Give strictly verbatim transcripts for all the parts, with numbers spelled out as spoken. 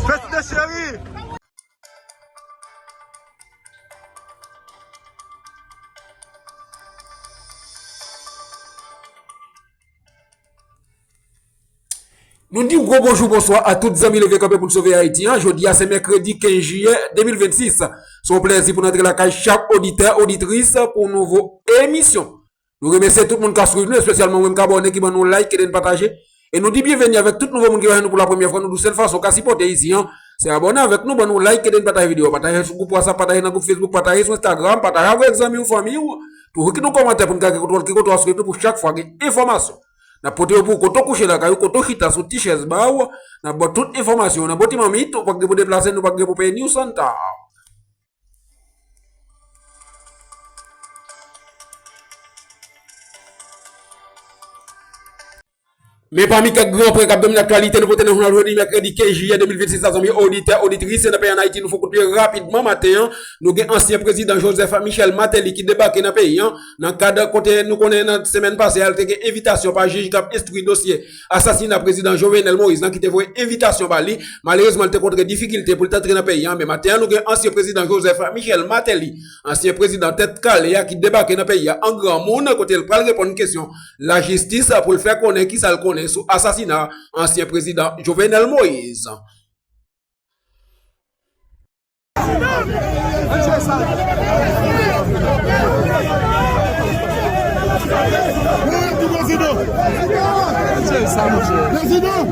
Prezidan cheri! Nou di gwo bonjou, bonswa a tout zanmi Leve Kanpe pou n Sove Ayiti an. Jodi a se mèkredi kenz jiyè de mil vennsis. Se yon plèzi pou n antre lakay chak oditè, oditris pou yon nouvo emisyon. Nou remèsye tout moun k ap swiv nou, espesyalman ou menm k abòne, ki ban nou like, ede n pataje. E nou di byenveni avèk tout nouvo moun ki jwenn nou pou la premyè fwa. Nou di sèl fason w ka sipòte isi an, se abòne avèk nou, ban nou like, ede n pataje videyo, pataje sou gwoup WhatsApp, pataje nan gwoup Facebook, pataje sou Instagram, pataje avèk zanmi w, fanmi w. Toujou kite yon kòmantè pou n ka gen kontwòl ki kote w ap swiv nou pou chak fwa gen enfòmasyon. N ap pote yo pou w kote w kouche lakay ou, kote w chita sou ti chèz ba w. N ap ba w tout enfòmasyon yo nan bon ti manmit, ou pa gen pou deplase, nou pa gen pou peye ni yon santa. Men pami kèk gran pwen k ap domine aktyalite, nou pote nan jounal jodi mèkredi kenz jiyè de mil vennsis la, zanmi oditè, oditris, nan peyi ann Ayiti, nou fè kout pye rapidman maten an. Nou gen ansyen prezidan Joseph Michel Martelly ki debake nan peyi an, nan kad kote nou konnen nan semèn pase a, l te gen envitasyon pa jij k ap enstwi dosye asasina prezidan Jovenel Moïse lan ki te voye envitasyon ba li. Malerezman, li te kontre difikilte pou li t antre nan peyi an, men maten an, nou gen ansyen prezidan Joseph Michel Martelly, ansyen prezidan tèt kale a, ki debake nan peyi a an granmoun, kote l pral reponn kesyon lajistis pou l fè konnen kisa l konnen sou asasina ansyen prezidan Jovenel Moïse. Prezidan! Prezidan!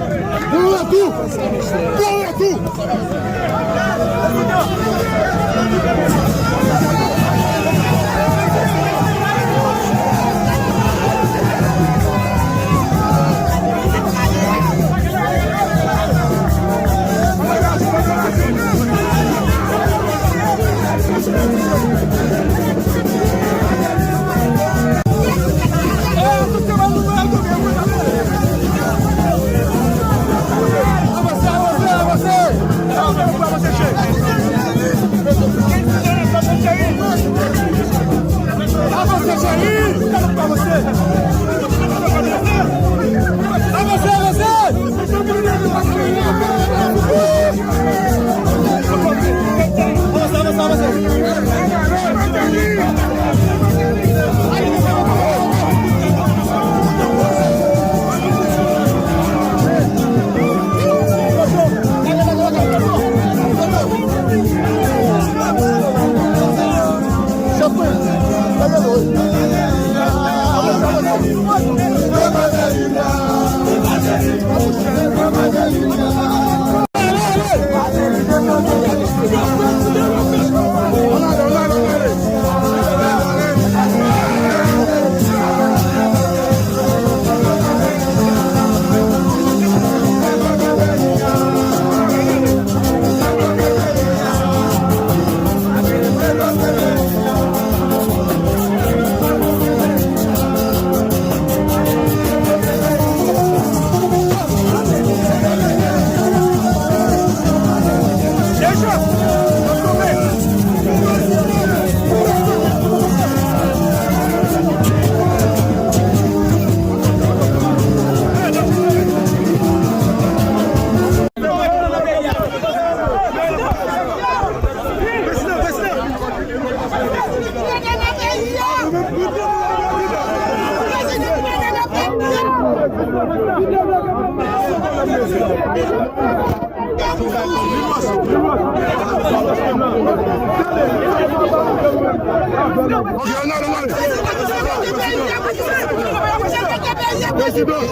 Prezidan!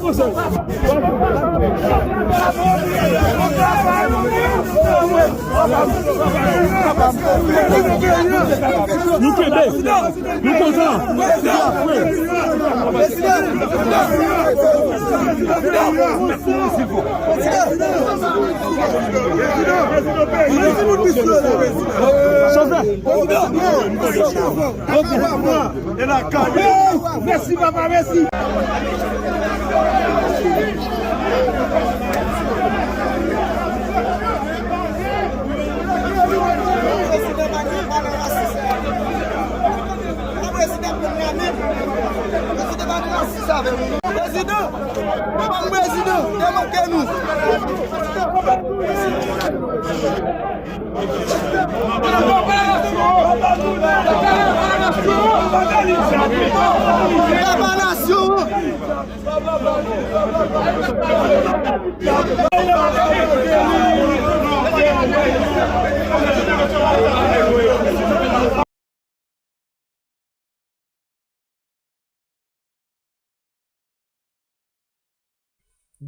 Nou kenbe, nou kontan. Sovè. Mèsi, papa, mèsi. Prezidan, prezidan, demoke nou. Papa nasyon an.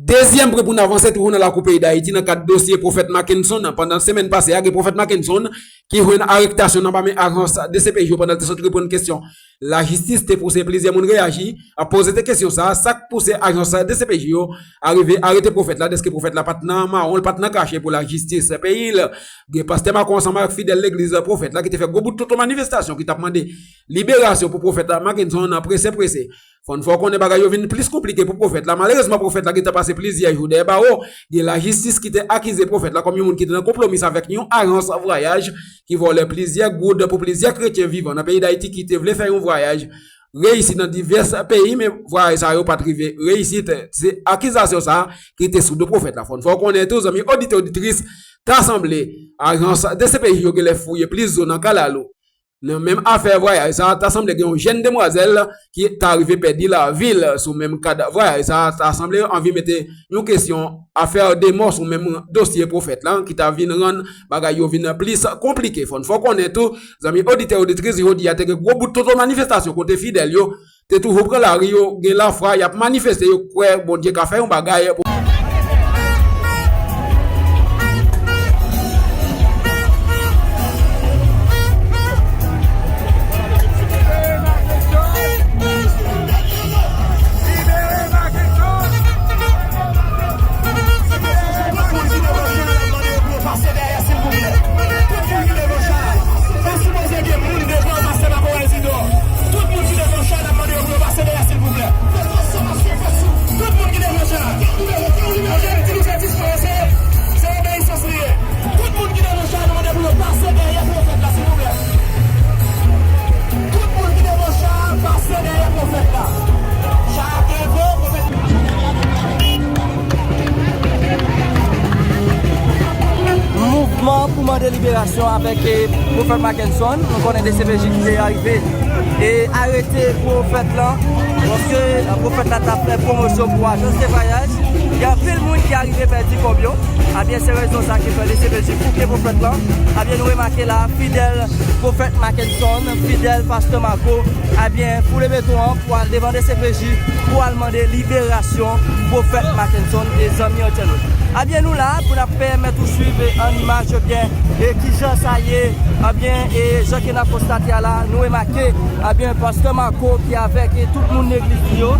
Dezyèm pwen pou n avanse toujou nan lakou peyi Dayiti nan kad dosye Pwofèt Mackenson. Pandan semèn pase a, gen Pwofèt Mackenson ki jwenn arestasyon nan ba men ajans D C P J yo pandan l te sot reponn kesyon lajistis, te pouse plizyè moun reyaji, ap poze te kesyon sa a, sa k pouse ajans D C P J yo arive arete Pwofèt la, dèske Pwofèt la pa t nan mawon, l pa t nan kache pou lajistis peyi l. Gen Pastè Marco ansanm ak fidèl legliz Pwofèt la ki te fè gwo bout tonton manifestasyon ki t ap mande liberasyon pou Pwofèt Mackenson prese prese. Fò n fè w konnen bagay yo vin plis konplike pou Pwofèt la. Malerezman, Pwofèt la gentan pase plizyè jou dèyè bawo. Gen lajistis ki te akize Pwofèt la kòm yon moun ki te nan konpwomis avèk yon ajans vwayaj ki vòlè plizyè goud pou plizyè kretyen vivan nan peyi Dayiti ki te vle fè yon vwayaj reyisi nan divès peyi, men vwayaj sa yo pa t rive reyisit. Se akizasyon sa a ki te sou do Pwofèt la. Fò n fè w konnen tou, zanmi oditè, oditris, ta sanble ajans D C P J yo genlè fouye plis zo nan kalalou. Nan menm afè vwayaj sa a, ta sanble gen yon jèn demwazèl ki ta rive pèdi lavi l sou menm kad vwayaj sa a. Ta sanble yo anvi mete yon kesyon afè de mò sou menm dosye Pwofèt la, ki ta vin rann bagay yo vin plis konplike. Fò n fè w konnen tou, zanmi oditè, oditris, jodi a te gen gwo bout tonton manifestasyon kote fidèl yo te toujou pran lari yo, gen lafwa, y ap manifeste, yo kwè Bondye ka fè yon bagay pou Tout moun ki devan chay, n ap mande yo pou yo pase dèyè, silvouplè. Tout moun ki devan chay. Objektif nou se dispanse, se obeyisans li ye. Tout moun ki devan chay, nou mande pou yo pase dèyè pwofèt la, silvouplè. Tout moun ki devan chay, pase dèyè pwofèt la. Chay ap leve, pwofèt. Mouvman pou mande liberasyon avèk, eh, Pwofèt Mackenson. Nou konnen D C P J ki te arive e arete pwofèt lan, paske, eh, pwofèt la t ap fè pwomosyon pou ajans de vwayaj. Gen anpil moun ki arive pèdi kòb yo. Ebyen, se rezon sa ki fè D C P J bouke pwofèt lan. Ebyen, nou remake la, fidèl pwofèt Mackenson, fidèl pastè Marco, ebyen, foule beton an pou al devan D C P J, pou al mande liberasyon pwofèt Mackenson e zanmi entènot. Ebyen, nou la pou n ap pèmèt ou swiv an imaj, ebyen, e kijan sa ye, ebyen, e jan ke n ap konstate a la, nou remake, ebyen, pastè Marco ki avèk, e tout moun legliz li yo.